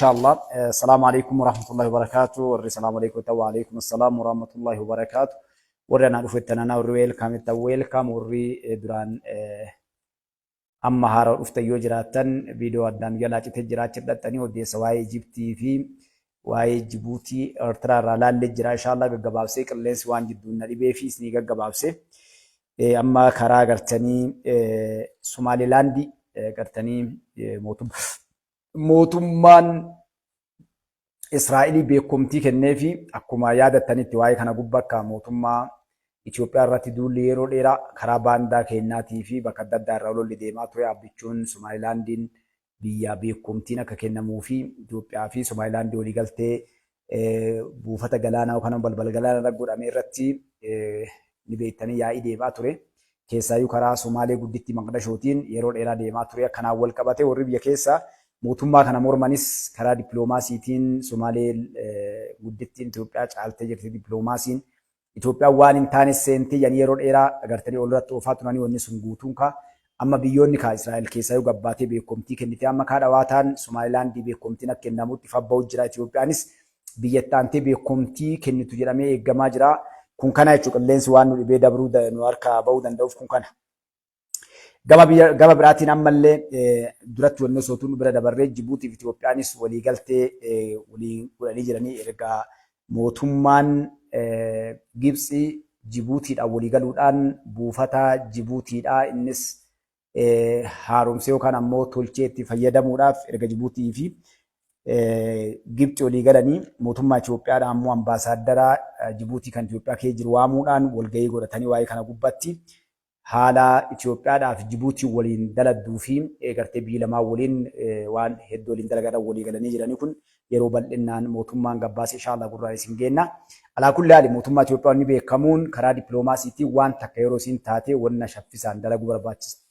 Inshallah. Assalamu alaikum warahmatullahi wabarakatuh. Warri salaamu alaikum ta'u wa alaikum assalam warahmatullahi wabarakatuh. Warri anaa dhufu itti anaa warri welcome itti welcome warri duraan amma haaraa dhuftan yoo jiraattan viidiyoo addaan jalaa citee jiraachuu dhaqxanii odeessa waa'ee Ijiptii fi waa'ee Jibuutii Eertiraa irraa laallee jira. Inshallah gaggabaabsee qilleensi waan jidduun na dhibee fi isinii gaggabaabsee. Amma karaa gartanii Somaalilaandii gartanii mootummaan Israa'elii beekumtii kenneefi akkuma yaadattanitti waa'ee kana gubbaa akka mootummaa Itoophiyaa irratti duulli yeroo dheeraa karaa baandaa kennaatii fi bakka adda addaa irraa lolli deemaa ture abbichuun Somaalilaandiin biyya beekumtiin akka kennamuu fi Itoophiyaa fi Somaalilaandii waliigaltee buufata galaanaa yookaan balbala galaanaa irra godhame irratti ni beektanii yaa'ii deemaa ture. Keessaayyuu karaa Somaalee gudditti Maqdashootiin yeroo dheeraa deemaa ture. Kanaan wal qabatee warri biyya keessa mootummaa kana mormanis karaa dippiloomaasiitiin Somaalee guddittiin Itoophiyaa caaltee jirti dippiloomaasiin. Itoophiyaan waan hin taane seentee yani yeroo dheeraa agartanii olirratti oofaa turanii wanni sun guutuun kaa amma biyyoonni kaa Israa'el keessaayyuu gabbaatee beekumtii kennite amma kaa dhawaataan Somaalilaandii beekumtiin akka kennamutti fabba'u jira. Itoophiyaanis biyya itti aantee beekumtii kennitu jedhamee eeggamaa jira. Kun kana jechuun qilleensi waan nu dhibee dabruu nu harkaa ba'uu danda'uuf kun kana. Gama biyya gama biraatiin ammallee duratti wanni osoo tun bira dabarree Jibuutii fi Itoophiyaanis waliigaltee waliin godhanii jiranii erga mootummaan Gibxi Jibuutiidhaan waliigaluudhaan buufata Jibuutiidhaa innis haaromsee yookaan ammoo tolchee itti fayyadamuudhaaf erga Jibuutii fi Gibxi walii galanii mootummaa Itoophiyaadhaan ammoo ambaasaaddara Jibuutii kan Itoophiyaa keessa jiru waamuudhaan walgahii godhatanii waa'ee kana gubbatti haala Itoophiyaadhaaf Jibuutii waliin daladduu fi gartee biyyi lamaan waliin waan hedduu waliin dalagadhan walii galanii jiranii kun yeroo bal'innaan mootummaan gabbaase inshallah gurraan isin geenna. Alaa kulli haali mootummaa Itoophiyaa wanni beekamuun karaa dippiloomaasiitiin waan takka yeroo isin taate wanna shaffisaan dalaguu barbaachistu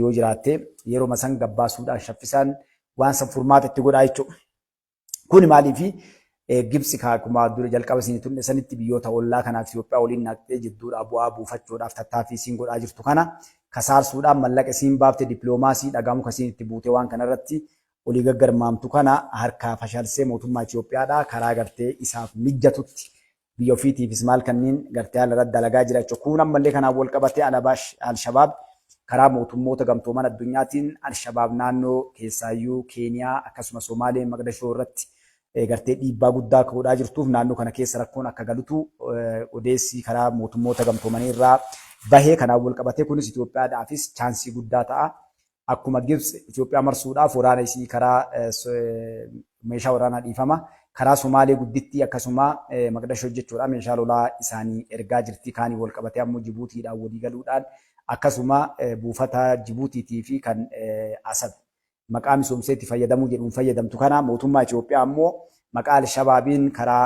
yoo jiraatte yeroo san gabbaasuudhaan shaffisaan waan san furmaata itti godhaa jechuudha. Kuni maaliifi Gibxi akkuma dura jalqaba isin tunne sanitti biyyoota ollaa kanaaf Itoophiyaa waliin naqxee jidduudhaa bu'aa buufachuudhaaf tattaaffii isiin godhaa jirtu kana kasaarsuudhaan mallaqa isiin baafte dippiloomaasii dhagamu kasiin itti buute waan kanarratti olii gaggarmaamtu kana harkaa fashalsee mootummaa Itoophiyaadhaa karaa gartee isaaf mijatutti biyya ofiitiifis maal kanniin gartee haala irratti dalagaa jira jechuudha. Kun ammallee kanaan wal qabatee alaabaa Alshabaab karaa mootummoota gamtooman addunyaatiin Alshabaab naannoo keessaayyuu Keeniyaa akkasuma Somaalee Maqdashoo irratti gartee dhiibbaa guddaa akka godhaa jirtuuf naannoo kana keessa rakkoon akka galutu odeessi karaa mootummoota gamtoomanii irraa bahee kanaan wal qabatee kunis Itoophiyaadhaafis chaansii guddaa ta'a. Akkuma Gibxi Itoophiyaa marsuudhaaf waraana isii karaa meeshaa waraanaa dhiifama karaa Somaalee guddittii akkasuma Maqdashoo jechuudha meeshaa lolaa isaanii ergaa jirti. Kaanii wal qabatee ammoo Jibuutiidhaan walii galuudhaan akkasuma buufata Jibuutiitii fi kan Asab maqaa misoomsee itti fayyadamuu jedhuun fayyadamtu kana mootummaa Itoophiyaa ammoo maqaa Alshabaabiin karaa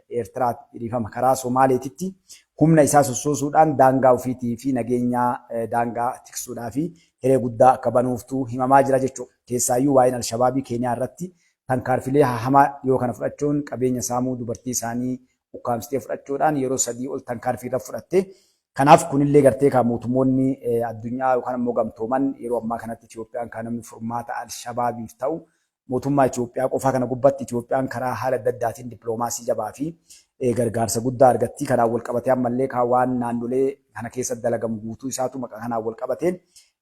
Eertiraa dhiifama karaa Somaaleetitti humna isaa sossoosuudhaan daangaa ofiitii fi nageenya daangaa tiksuudhaa fi hiree guddaa akka banuuftu himamaa jira jechuudha. Keessaayyuu waa'een Alshabaabii Keeniyaa irratti tankaarfilee hamaa dhiyoo kana fudhachuun qabeenya saamuu dubartii isaanii ukkaamsitee fudhachuudhaan yeroo 3 ol tankaarfii irra fudhatte. Kanaaf kunillee gartee kan mootummoonni addunyaa yookaan ammoo gamtooman yeroo ammaa kanatti Itoophiyaan kan namni furmaata Alshabaabiif ta'u mootummaa Itoophiyaa qofaa kana gubbatti Itoophiyaan karaa haala adda addaatiin dippiloomaasii jabaa fi gargaarsa guddaa argatti. Kanaan wal qabatee ammallee kan waan naannolee kana keessatti dalagamu guutuu isaatu maqaa kanaan wal qabateen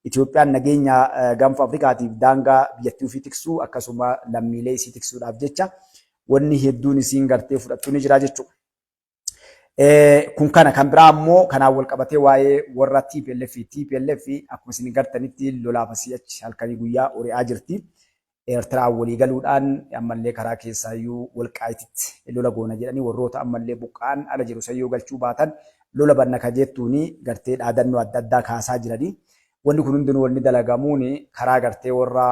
Itoophiyaan nageenya gaanfa Afrikaatiif daangaa biyyattii ofii tiksuu akkasuma lammiilee isii tiksuudhaaf jecha wanni hedduun isiin gartee fudhattu ni jira jechuudha. Kun kana kan biraa ammoo kanaan wal qabatee waa'ee warra TPLF TPLF akkuma isin gartanitti lolaaf asii achi halkanii guyyaa ori'aa jirti. Eertiraan walii galuudhaan ammallee karaa keessaayyuu walqaayititti lola goona jedhanii warroota ammallee buqqa'an ala jiru sayyoo galchuu baatan lola banna ka jettuuni gartee dhaadannoo adda addaa kaasaa jiranii. Wanni kun hundinuu wanni dalagamuun karaa gartee warra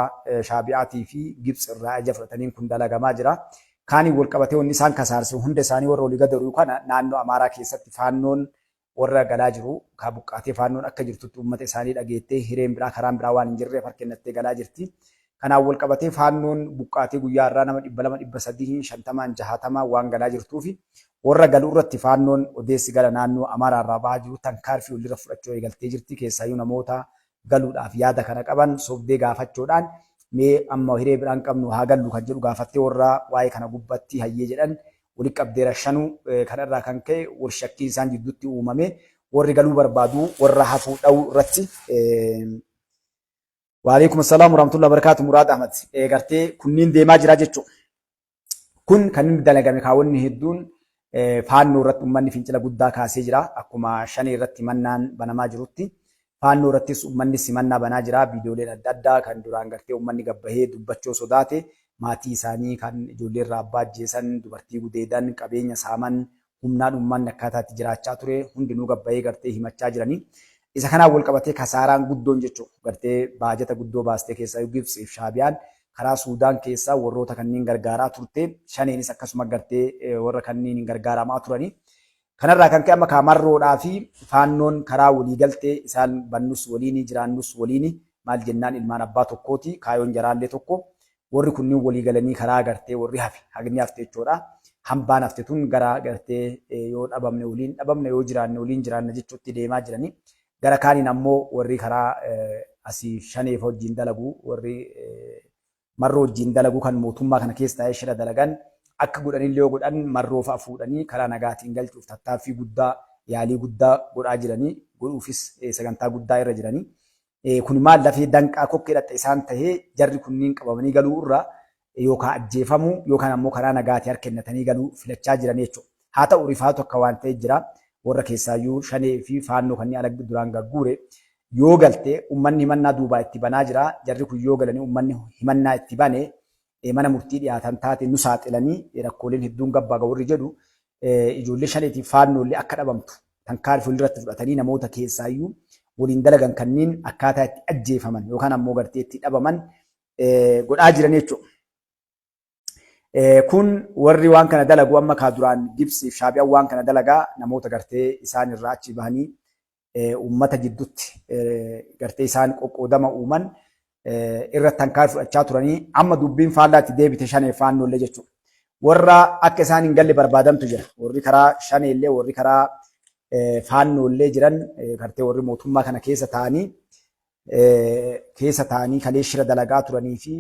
Shaabiyaatii fi Gibxi irraa ajaja fudhataniin kun dalagamaa jira. Kaaniin wal qabatee wanni isaan kasaarse hunda isaanii warra olii gad ori'u kana naannoo Amaaraa keessatti faannoon warra galaa jiru kaa buqqaatee faannoon akka jirtutti uummata isaanii dhageettee hireen biraa karaan biraa waan hin jirreef harka kennattee galaa jirti. Kanaan wal qabatee faannoon buqqaatee guyyaa irraa nama 200 300 50 60 waan galaa jirtuufi warra galu irratti faannoon odeessi gara naannoo Amaaraa irraa bahaa jiru tankaarfii walirra fudhachuu eegaltee jirti. Keessaayyuu namoota galuudhaaf yaada kana qaban sobdee gaafachuudhaan Mee amma hiree biraan qabnu haa gallu kan jedhu gaafattee warra waa'ee kana gubbatti hayyee jedhan walitti qabdee rashanuu kanarraa kan ka'e wal shakkiin isaan jidduutti uumame warri galuu barbaadu warra hafuu dha'uu irratti. Waalaikum assalaam warahmatullahi wabarakatuh. Muraad Ahmad gartee kunniin deemaa jira jechuudha. Kun kan inni dalagame kaawwanni hedduun Faannoo irratti uummanni fincila guddaa kaasee jira. Akkuma Shanee irratti himannaan banamaa jirutti Faannoo irrattis uummanni simannaa banaa jira. Viidiyooleen adda addaa kan duraan gartee uummanni gabbahee dubbachuu sodaate, maatii isaanii kan ijoollee irraa abbaa ajjeesan, dubartii gudeedan, qabeenya saaman, humnaan uummanni akkaataa itti jiraachaa ture hundinuu gabbahee gartee himachaa jiranii. Isa kanaan wal qabatee kasaaraan guddoon jechuudha. Gartee baajata guddoo baastee keessaa Gibtsiif Shaabiyaan karaa Suudaan keessaa warroota kanneen gargaaraa turte. Shaneenis akkasuma gartee warra kanneen hin gargaaramaa turanii. Kanarraa kan ka'e amma kaa Marroodhaa fi Faannoon karaa walii galtee isaan bannus waliini, jiraannus waliini, maal jennaan ilmaan abbaa tokkooti, kaayoon jaraallee tokko. Warri kunniin walii galanii karaa gartee warri hafe, hagni hafte jechuudha. Hambaan hafte tun gara gartee yoo dhabamne waliin dhabamne, yoo jiraanne waliin jiraanna jechuutti deemaa jiranii. Gara kaaniin ammoo warri karaa asii Shaneef wajjin dalagu, warri Marroo wajjin dalagu kan mootummaa kana keessa taa'ee shira dalagan, akka godhanillee yoo godhan Marroo fa'a fuudhanii karaa nagaatiin galchuuf tattaaffii guddaa, yaalii guddaa godhaa jiranii, godhuufis sagantaa guddaa irra jiranii. Kun maal lafee danqaa kokkee dhaxxe isaan tahee jarri kunniin qabamanii galuu irra yookaan ajjeefamuu yookaan ammoo karaa nagaatiin harka kennatanii galuu filachaa jiran jechuudha. Haa ta'u, rifaatu akka waan ta'e jira. Warra keessaayyuu Shanee fi Faannoo kanneen ala duraan gagguure yoo galte uummanni himannaa duubaa itti banaa jira. Jarri kun yoo galanii uummanni himannaa itti bane, mana murtii dhiyaatan taate, nu saaxilanii rakkooleen hedduun gabbaa warri jedhu ijoollee Shaneetiif Faannoollee akka dhabamtu tankaarfii walirratti fudhatanii namoota keessaayyuu waliin dalagan kanneen akkaataa itti ajjeefaman yookaan ammoo gartee itti dhabaman godhaa jiran jechuudha. Kun warri waan kana dalagu amma kaa duraan Gibsiif Shaabiyaan waan kana dalagaa namoota gartee isaan irraa achi bahanii uummata jidduutti gartee isaan qoqqoodama uuman irratti tankaarfii fudhachaa turanii, amma dubbiin faallaatti deebite Shanee Faannoollee jechuudha. Warra akka isaan hin galle barbaadantu jira. Warri karaa Shaneellee, warri karaa Faannoollee jiran, gartee warri mootummaa kana keessa ta'anii kalee shira dalagaa turanii fi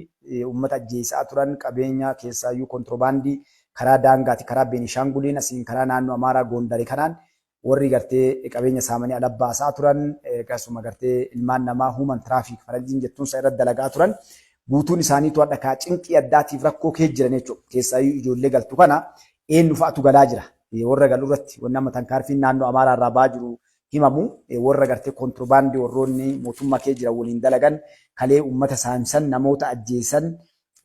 uummata ajjeesaa turan, qabeenya keessaayyuu kontiroobaandii karaa daangaati, karaa Beenishaanguliin asiin karaa naannoo Amaaraa Goondarii kanaan warri gartee qabeenya saamanii ala baasaa turan, akkasuma gartee ilmaan namaa human traffic faranjiin jettuunsa irratti dalagaa turan guutuun isaaniitu hadha kaa cinqii addaatiif rakkoo kee jiran jechuudha. Keessaayyuu ijoollee galtu kana eenyu fa'atu galaa jira? Warra galu irratti wanni amma tankaarfiin naannoo Amaaraa irraa ba'aa jiru himamu, warra gartee kontiroobaandii warroonni mootummaa kee jiran waliin dalagan, kalee uummata saamsan, namoota ajjeesan,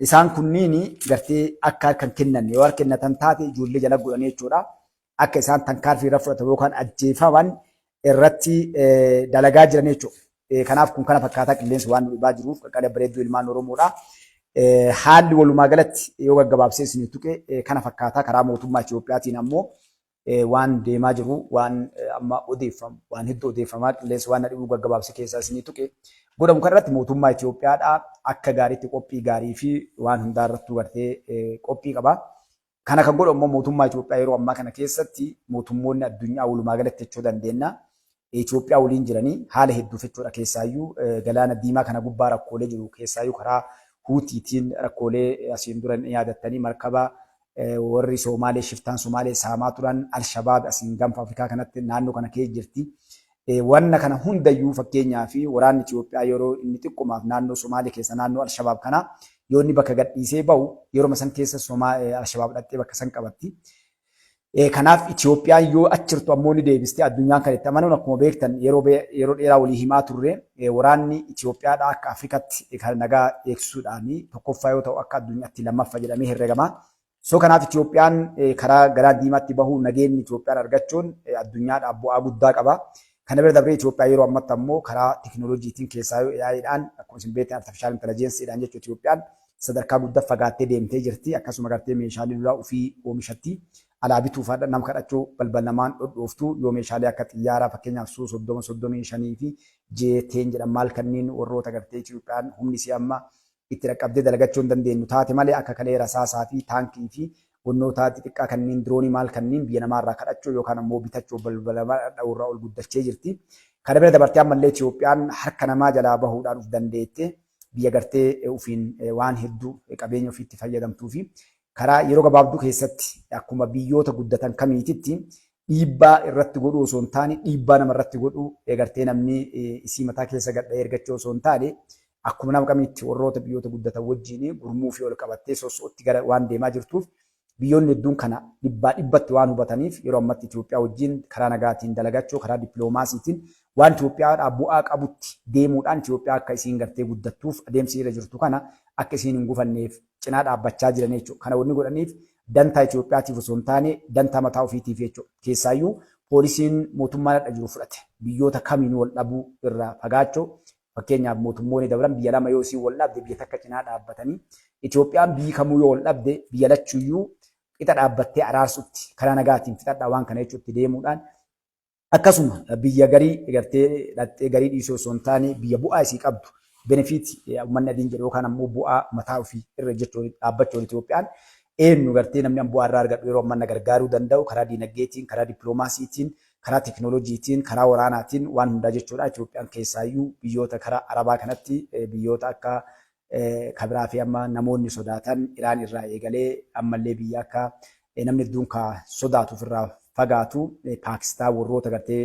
isaan kunniin gartee akka harka hin kennanne, yoo harka kennatan taate ijoollee jala godhanii jechuudha. Akka isaan tankaarfii irra fudhatan yookaan ajjeefaman irratti dalagaa jiran jechuudha. Kanaaf kun kana fakkaataa qilleensi waan nu dhibaa jiruuf, qaqqalee bareedduu ilmaan Oromoodha. Haalli walumaa galatti yoo gaggabaabsee isin tuqe kana fakkaataa. Karaa mootummaa Itiyoophiyaatiin ammoo waan deemaa jiru, waan amma odeeffamu, waan hedduu odeeffamaa, qilleensi waan na dhibuu gaggabaabsee keessaa isinii tuqe. Godhamu kanarratti mootummaa Itiyoophiyaadha akka gaariitti qophii gaarii fi waan hundaa irrattuu gartee qophii qaba. Kana kan godhu ammoo mootummaa Itoophiyaa yeroo ammaa kana keessatti mootummoonni addunyaa walumaa galatti jechuu dandeenya. Itoophiyaa waliin jiranii haala hedduuf jechuudha. Keessaayyuu galaana diimaa kana gubbaa rakkoolee jiru, keessaayyuu karaa Huutiitiin rakkoolee asiin dura ni yaadattanii, markaba warri Somaalee, shiftaan Somaalee saamaa turan, Alshabaab asiin gaanfa Afrikaa kanatti naannoo kana keessa jirti. Wanna kana hundayyuu fakkeenyaa fi waraanni Itoophiyaa yeroo inni xiqqumaaf naannoo Somaalee keessa naannoo Alshabaab kana yoo inni bakka gadhiisee bahu, yeroo san keessa Alshabaab dhaqxee bakka san qabatti. Kanaaf Itoophiyaan yoo achirtu ammoo ni deebistee addunyaan kan itti amanuun, akkuma beektan yeroo dheeraa walii himaa turre, waraanni Itoophiyaadhaa akka Afrikatti kan nagaa eegsisuudhaan tokkoffaa yoo ta'u, akka addunyaatti lammaffaa jedhamee herregama. So kanaaf Itoophiyaan karaa galaana diimaatti bahuu, nageenyi Itoophiyaan argachuun addunyaadhaaf bu'aa guddaa qaba. Kana bira dabree Itoophiyaa yeroo ammatti ammoo karaa teekinooloojiitiin, keessaa yoo AI'dhaan, akkuma isin beektan artificial intelligence'dhaan jechuudha, Itoophiyaan sadarkaa guddaa fagaattee deemtee jirti. Akkasuma gartee meeshaalee lolaa ofii oomishatti. Alaa bituuf haadha nama kadhachuu balbal namaan dhodhooftu. Yoo meeshaalee akka xiyyaaraa, fakkeenyaaf Suu 30, 35 fi J10 jedhan maal kanneen warroota gartee Itoophiyaan humni isii amma itti dhaqqabdee dalagachuu hin dandeenyu taate malee, akka kalee rasaasaa fi taankii fi wannoota xixiqqaa kanneen diroonii maal kanneen biyya namaarraa kadhachuu yookaan ammoo bitachuu balbala dha'uurraa ol guddachee jirti. Kana bira dabartee ammallee Itoophiyaan harka namaa jalaa bahuudhaan of dandeette. Biyya gartee ofiin waan hedduu qabeenya ofiitti fayyadamtuu fi karaa yeroo gabaabduu keessatti akkuma biyyoota guddatan kamiititti dhiibbaa irratti godhuu osoo hin taane, dhiibbaa nama irratti godhuu gartee namni isii mataa keessa gadha'ee ergachuu osoo hin taane, akkuma nama kamiitti warroota biyyoota guddatan wajjin gurmuu fi ol qabattee sosso'utti gara waan deemaa jirtuuf, biyyoonni hedduun kana dhibbaa dhibbatti waan hubataniif yeroo ammatti Itoophiyaa wajjin karaa nagaatiin dalagachuu, karaa dippiloomaasiitiin waan Itoophiyaadhaa bu'aa qabutti deemuudhaan Itoophiyaa akka isiin gartee guddattuuf adeemsi irra jirtu kana akka isiin hin gufanneef cinaa dhaabbachaa jiran jechuudha. Kana wanni godhaniif dantaa Itoophiyaatiif osoo hin taane dantaa mataa ofiitiif jechuudha. Keessaayyuu poolisiin mootummaan hadha jiru fudhate biyyoota kamiinuu wal dhabuu irraa fagaachuu. Fakkeenyaaf, mootummoonni dabran biyya lama yoo isiin wal dhabde biyya takka cinaa dhaabbatanii, Itoophiyaan biyyi kamuu yoo wal dhabde biyya lachuuyyuu qixa dhaabbattee araarsutti, karaa nagaatiin fixadhaa waan kana jechuutti deemuudhaan, akkasuma biyya garii gartee dhaqxee garii dhiisuu osoo hin taane biyya bu'aa isii qabdu, benefit uummanni adiin jedhu yookaan ammoo bu'aa mataa ofii irra jechuun dhaabbachuun, Itoophiyaan eenyu gartee namni an bu'aa irraa argadhu yeroo ammaa na gargaaruu danda'u karaa diinagdeetiin, karaa dippiloomaasiitiin, karaa teknooloojiitiin, karaa waraanaatiin, waan hundaa jechuudha. Itoophiyaan keessaayyuu biyyoota karaa Arabaa kanatti biyyoota akka kabiraa fi amma namoonni sodaatan Iraan irraa eegalee ammallee biyya akka namni hedduun ka sodaatu ofirraa fagaatu Paakistaan, warroota gartee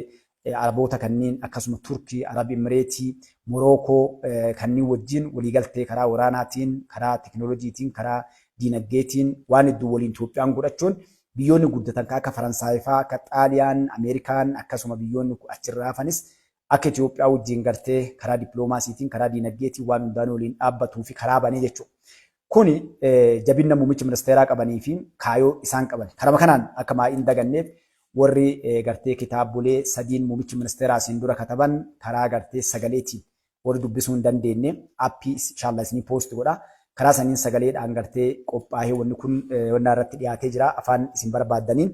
Araboota kanneen, akkasuma Turkii, Arab Emireetii, Morookoo kanneen wajjin waliigaltee karaa waraanaatiin, karaa teknooloojiitiin, karaa diinagdeetiin waan hedduu waliin Itoophiyaan godhachuun, biyyoonni guddatan kan akka Faransaay fa'aa, akka Xaaliyaan, Ameerikaan, akkasuma biyyoonni achirraa hafanis akka Itoophiyaa wajjin gartee karaa dippiloomaasiitiin, karaa diinagdeetiin waan hundaan waliin dhaabbatuu fi karaa banee jechuudha. Kuni jabina muummichi ministeeraa qabanii fi kaayoo isaan qaban. Karama kanaan akka maa'iin daganneef warri gartee kitaabolee sadiin muummichi ministeeraa asiin dura kataban karaa gartee sagaleetiin warri dubbisuu hin dandeenye appii inshallah isinii post godha. Karaa saniin sagaleedhaan gartee qophaa'ee wanni kun wannaa irratti dhiyaatee jira. Afaan isin barbaaddaniin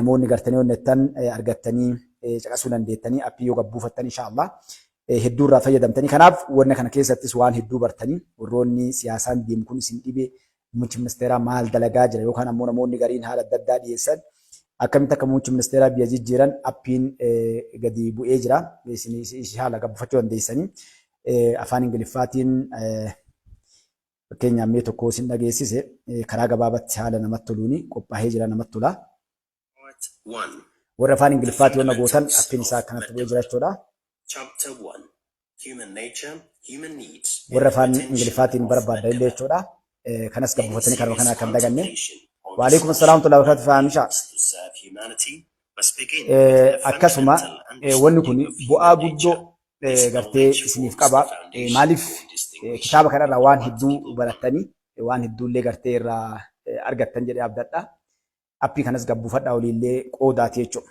namoonni gartanii honnettan argattanii caqasuu dandeettanii appii yoo gabbuufattan inshallah hedduu irraa fayyadamtanii. Kanaaf wanna kana keessattis waan hedduu bartanii, warroonni siyaasaan deemu kun isin dhibe, muummichi ministeeraa maal dalagaa jira yookaan ammoo namoonni gariin haala adda addaa dhiyeessan akkamitti akka muummichi ministeeraa biyya jijjiiran appiin gadi bu'ee jira. Isin inshallah gabbifachuu dandeessanii. Afaan Ingiliffaatiin fakkeenyaaf mee tokko isin dhageessise, karaa gabaabatti haala namatti toluuni qophaa'ee jira, namatti tola. Part 1. Warra afaan Ingiliffaatti yoo gootan appiin isaa akkanatti bu'ee jira jechuudha. Chapter 1. Human Nature, Human Needs. Warra afaan Ingiliffaatiin barbaaddan illee jechuudha. Kanas gabbufatanii karuma kana akka hin daganne. Waalaikum assalaam wa rahmatullahi wa barakatuh faamisha. Akkasuma wanni kun bu'aa guddoo gartee isiniif qaba. Maaliif kitaaba kanarraa waan hedduu barattanii waan hedduullee gartee irraa argattan jedhee abdadha. Appii kanas gabbuufadhaa oliillee qoodaati jechuudha.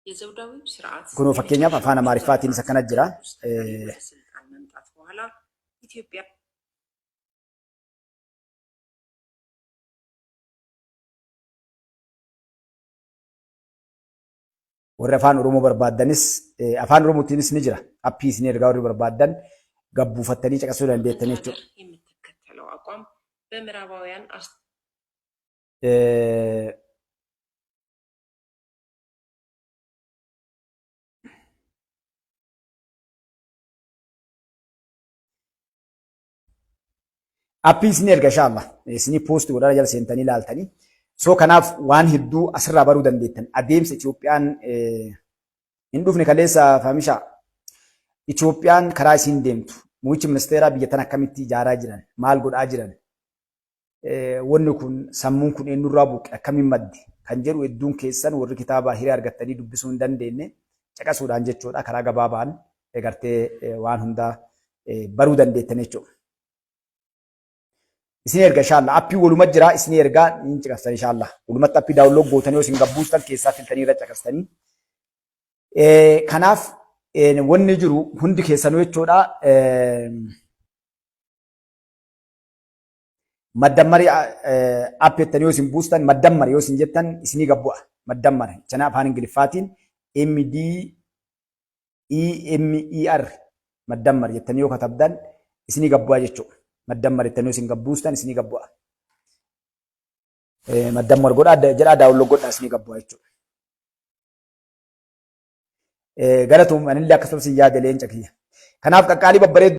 የዘውዳዊው ስርዓት Kunoo fakkeenyaaf afaan Amaariffaatiinis akkana jira. ወደ ስልጣን መምጣት በኋላ ኢትዮጵያ Warri afaan Oromoo barbaaddanis afaan Oromootiinis ni jira. Appii isin ergaa warri barbaaddan gabbuufattanii caqasuu dandeettanii እንደ jechuudha. ሀገር የምትከተለው አቋም በምዕራባውያን Appii isin erga inshallah. Isinii post godhaa jala seentanii ilaaltanii. So kanaaf waan hedduu asirraa baruu dandeettan. Adeemsa Itoophiyaan hin dhufne kaleessa faamishaa. Itoophiyaan karaa isiin deemtu. Muummichi ministeeraa biyya tana akkamitti ijaaraa jiran? Maal godhaa jiran? Wanni kun sammuun kun eenyurraa buqqe, akkamiin madde kan jedhu hedduun keessan warri kitaaba hiree argattanii dubbisuu hin dandeenye caqasuudhaan jechuudha, karaa gabaabaan gartee waan hundaa baruu dandeettan jechuudha. Isin erga inshallah, appii waluma jira, isin ergaa ni caqastan inshallah. Walumatti appii download gootanii yoo isin gabbuustan keessaa filtanii irra caqastanii. Kanaaf wanni jiru hundi keessanuu jechuudha. Maddammari app jettanii yoo isin buustan, maddammari yoo isin jettan isinii gabbu'a. Maddammari jana afaan Ingiliffaatiin MDEMER maddammar jettanii yoo katabdan isinii gabbu'a jechuudha. Maddammar jettanii yoo isin gabbuustan isinii gabbu'a. Maddammar godhaa jedhaa download godhaa, isinii gabbu'a jechuudha. Galatoom, anillee akkasumas hin yaade, leenca kiyya. Kanaaf qaqqaalii babbareedduu.